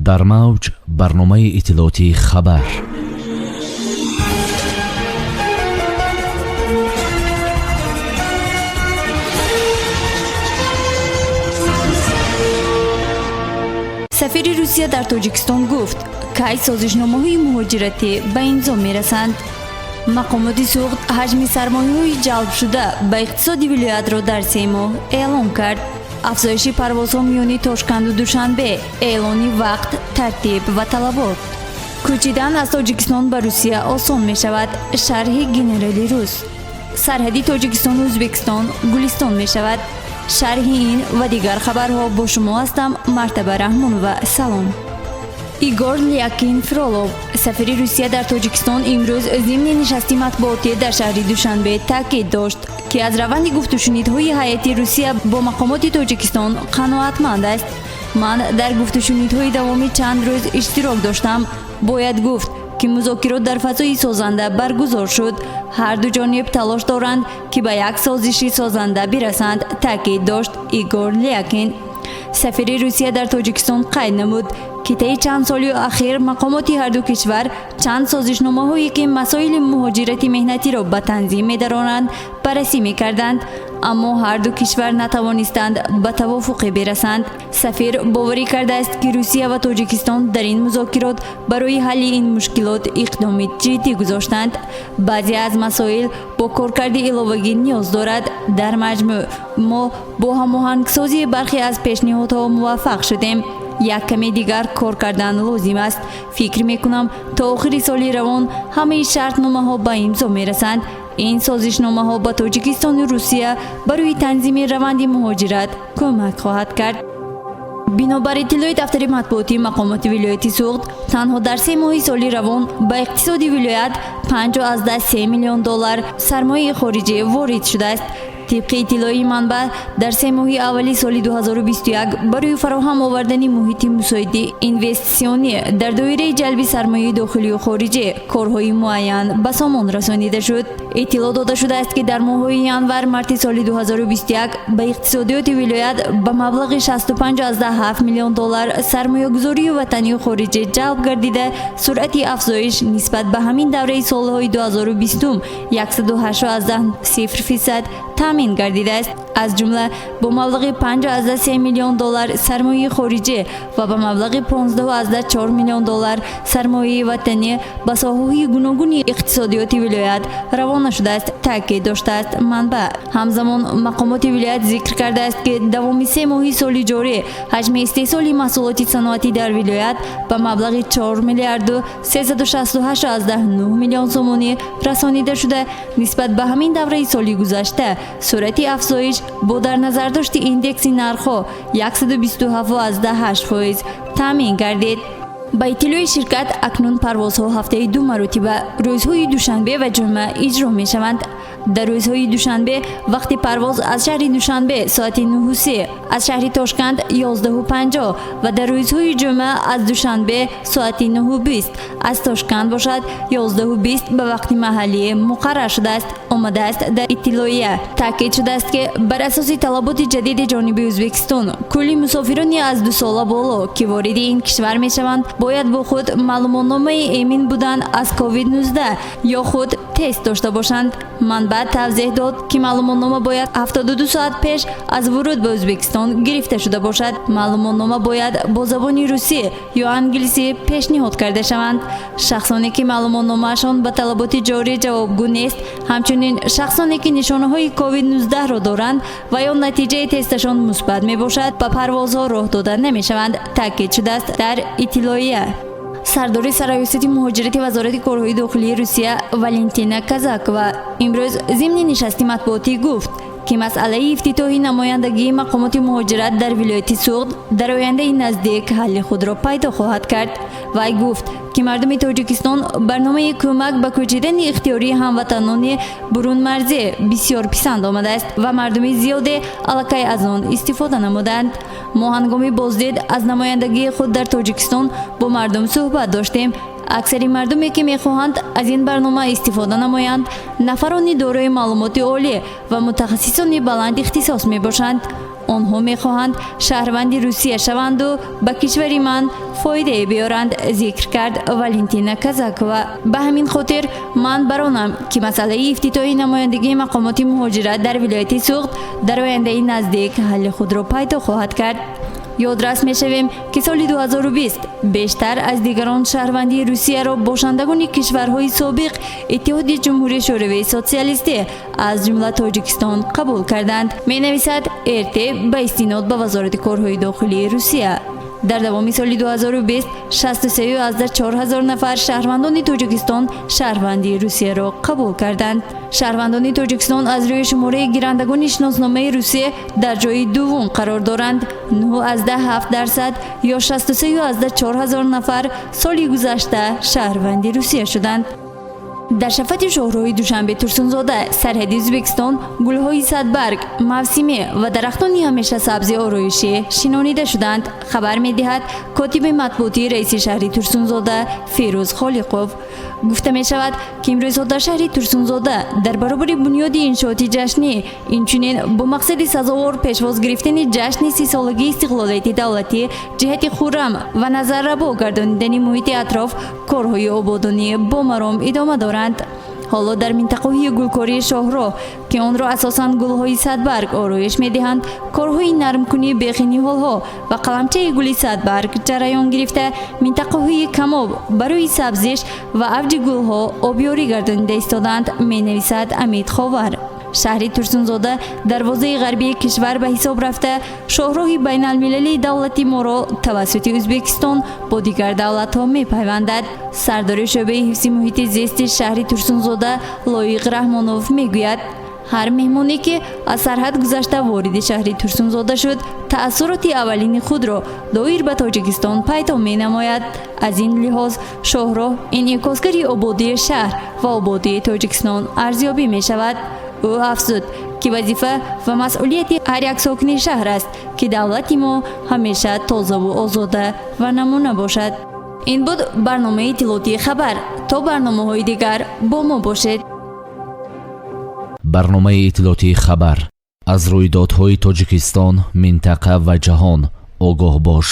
Дар мавҷ барномаи иттилоотии «Хабар». Сафири Русия дар Тоҷикистон гуфт, кай созишномаҳои муҳоҷиратӣ ба имзо мерасанд. Мақомоти Суғд ҳаҷми сармояҳои ҷалбшуда ба иқтисоди вилоятро дар 3 моҳ эълон кард. Афзоиши парвозҳо миёни Тошканду Душанбе, эълони вақт, тартиб ва талабот. Кӯчидан аз Тоҷикистон ба Русия осон мешавад, шарҳи генерали рус. Сарҳади Тоҷикистону Ӯзбекистон гулистон мешавад. Шарҳи ин ва дигар хабарҳо, бо шумо ҳастам Мартаба Раҳмонова. Салом. Игор Лякин Фролов, сафири Русия дар Тоҷикистон, имрӯз зимни нишасти матбуотӣ дар шаҳри Душанбе таъкид дошт, ки аз раванди гуфтушунидҳои ҳайати Русия бо мақомоти Тоҷикистон қаноатманд аст. Ман дар гуфтушунидҳои давоми чанд рӯз иштирок доштам. Бояд гуфт, ки музокирот дар фазои созанда баргузор шуд. Ҳар ду ҷониб талош доранд, ки ба як созиши созанда бирасанд, таъкид дошт Игор Лякин. Сафири Русия дар Тоҷикистон қайд намуд, ки таи чанд соли ахир мақомоти ҳарду кишвар чанд созишномаҳое, ки масоили муҳоҷирати меҳнатиро ба танзим медаронанд, баррасӣ мекарданд, аммо ҳарду кишвар натавонистанд ба тавофуқе бирасанд. Сафир боварӣ кардааст, ки Русия ва Тоҷикистон дар ин музокирот барои ҳалли ин мушкилот иқдоми ҷиддӣ гузоштанд. Баъзе аз масоил бо коркарди иловагӣ ниёз дорад. Дар маҷмӯъ мо бо ҳамоҳангсозии бархе аз пешниҳодҳо муваффақ шудем. Як каме дигар кор кардан лозим аст. Фикр мекунам, то охири соли равон ҳамаи шартномаҳо ба имзо мерасанд. Ин созишномаҳо ба Тоҷикистону Русия барои танзими раванди муҳоҷират кӯмак хоҳад кард. Бинобар иттилои дафтари матбуотии мақомоти вилояти Суғд, танҳо дар 3 моҳи соли равон ба иқтисоди вилоят 5,3 миллион доллар сармояи хориҷӣ ворид шудааст. Тибқи иттилои манбаъ, дар 3 моҳи аввали соли 2021 барои фароҳам овардани муҳити мусоиди инвеститсионӣ дар доираи ҷалби сармояи дохилию хориҷӣ корҳои муайян ба сомон расонида шуд. Иттилоъ дода шудааст, ки дар моҳҳои январ марти соли 2021 ба иқтисодиёти вилоят ба маблағи 65,7 миллион доллар сармоягузории ватанию хориҷӣ ҷалб гардида, суръати афзоиш нисбат ба ҳамин давраи солҳои 2020 108,0 фисад таъмин гардидааст. Аз ҷумла бо маблағи 5,3 миллион доллар сармояи хориҷӣ ва ба маблағи 15,4 миллион доллар сармояи ватанӣ ба соҳаҳои гуногуни иқтисодиёти вилоят равона шудааст, таъкид доштааст манбаъ. Ҳамзамон мақомоти вилоят зикр кардааст, ки давоми 3 моҳи соли ҷорӣ ҳаҷми истеҳсоли маҳсулоти саноатӣ дар вилоят ба маблағи 4 миллиарду 368,9 миллион сомонӣ расонида шуда, нисбат ба ҳамин давраи соли гузашта суръати афзоиш бо дар назардошти индекси нархҳо 127,8% таъмин гардид. Ба иттилои ширкат, акнун парвозҳо ҳафтаи ду маротиба, рӯзҳои душанбе ва ҷумъа иҷро мешаванд. Дар рӯзҳои душанбе вақти парвоз аз шаҳри Душанбе соати 9:03, аз шаҳри Тошканд 11:50 ва дар рӯзҳои ҷумъа аз Душанбе соати 9:20, аз Тошканд бошад 11:20 ба вақти маҳаллӣ муқаррар шудааст, омадааст дар иттилоия. Таъкид шудааст, ки бар асоси талаботи ҷадиди ҷониби Ӯзбекистон кулли мусофирони аз 2 сола боло, ки вориди ин кишвар мешаванд, бояд бо худ маълумотномаи эмин будан аз COVID-19 ё худ тест дошта бошанд. Манбаъ тавзеҳ дод, ки маълумотнома бояд 72 соат пеш аз вуруд ба Ӯзбекистон гирифта шуда бошад. Маълумотнома бояд бо забони русӣ ё англисӣ пешниҳод карда шаванд. Шахсоне, ки маълумотномаашон ба талаботи ҷорӣ ҷавобгӯ нест, ҳамчунин шахсоне, ки нишонаҳои COVID-19-ро доранд ва ё натиҷаи тесташон мусбат мебошад, ба парвозҳо роҳ дода намешаванд, таъкид шудааст дар иттилоия. Сардори Сарраёсати муҳоҷирати Вазорати корҳои дохилии Русия Валентина Казакова имрӯз зимни нишасти матбуотӣ гуфт, ки масъалаи ифтитоҳи намояндагии мақомоти муҳоҷират дар вилояти Суғд дар ояндаи наздик ҳалли худро пайдо хоҳад кард. Вай гуфт, ки мардуми Тоҷикистон барномаи кӯмак ба кӯчидани ихтиёрии ҳамватанони бурунмарзӣ бисёр писанд омадааст ва мардуми зиёде аллакай аз он истифода намуданд. Мо ҳангоми боздид аз намояндагии худ дар Тоҷикистон бо мардум суҳбат доштем. Аксари мардуме, ки мехоҳанд аз ин барнома истифода намоянд, нафарони дорои маълумоти олӣ ва мутахассисони баланд ихтисос мебошанд. Онҳо мехоҳанд шаҳрванди Русия шаванду ба кишвари ман фоидае биёранд, зикр кард Валентина Казакова. Ба ҳамин хотир ман баронам, ки масъалаи ифтитоҳи намояндагии мақомоти муҳоҷират дар вилояти Суғд дар ояндаи наздик ҳалли худро пайдо хоҳад кард. Ёдрас мешавем, ки соли 2020 бештар аз дигарон шаҳрвандии Русияро бошандагони кишварҳои собиқ Иттиҳоди Ҷумҳурии Шӯравии Социалистӣ, аз ҷумла Тоҷикистон, қабул карданд, менависад РТ ба истинод ба Вазорати корҳои дохилии Русия. Дар давоми соли 2020 63,4 ҳазор нафар шаҳрвандони Тоҷикистон шаҳрвандии Русияро қабул карданд. Шаҳрвандони Тоҷикистон аз рӯи шумораи гирандагони шиносномаи Русия дар ҷои дуввум қарор доранд. 9,7% ё 63,4 ҳазор нафар соли гузашта шаҳрванди Русия шуданд. Дар шафати шоҳроҳи Душанбе Турсунзода, сарҳади Ӯзбекистон, гулҳои садбарг, мавсимӣ ва дарахтони ҳамешасабзи ороишӣ шинонида шуданд, хабар медиҳад котиби матбуотии раиси шаҳри Турсунзода Ферӯз Холиқов. Гуфта мешавад, ки имрӯзҳо дар шаҳри Турсунзода дар баробари бунёди иншооти ҷашнӣ, инчунин бо мақсади сазовор пешвоз гирифтани ҷашни 30-солагии истиқлолияти давлатӣ, ҷиҳати хуррам ва назаррабо гардонидани муҳити атроф корҳои ободонӣ бо маром идома доранд. Ҳоло дар минтақаҳои гулкории шоҳроҳ, ки онро асосан гулҳои садбарг ороиш медиҳанд, корҳои нармкунии бехи ниҳолҳо ва қаламчаи гули садбарг ҷараён гирифта, минтақаҳои камоб барои сабзиш ва авҷи гулҳо обёрӣ гардонида истодаанд, менависад Амид Ховар. Шаҳри Турсунзода дарвозаи ғарбии кишвар ба ҳисоб рафта, шоҳроҳи байналмилалии давлати моро тавассути Ӯзбекистон бо дигар давлатҳо мепайвандад. Сардори шӯъбаи ҳифзи муҳити зисти шаҳри Турсунзода Лоиқ Раҳмонов мегӯяд, ҳар меҳмоне, ки аз сарҳад гузашта вориди шаҳри Турсунзода шуд, таассуроти аввалини худро доир ба Тоҷикистон пайдо менамояд. Аз ин лиҳоз шоҳроҳ инъикосгари ободии шаҳр ва ободии Тоҷикистон арзёбӣ мешавад. Ӯ афзуд, ки вазифа ва масъулияти ҳар як сокини шаҳр аст, ки давлати мо ҳамеша тозаву озода ва намуна бошад. Ин буд барномаи иттилоотии «Хабар». То барномаҳои дигар бо мо бошед. Барномаи иттилоотии «Хабар». Аз рӯйдодҳои Тоҷикистон, минтақа ва ҷаҳон огоҳ бош.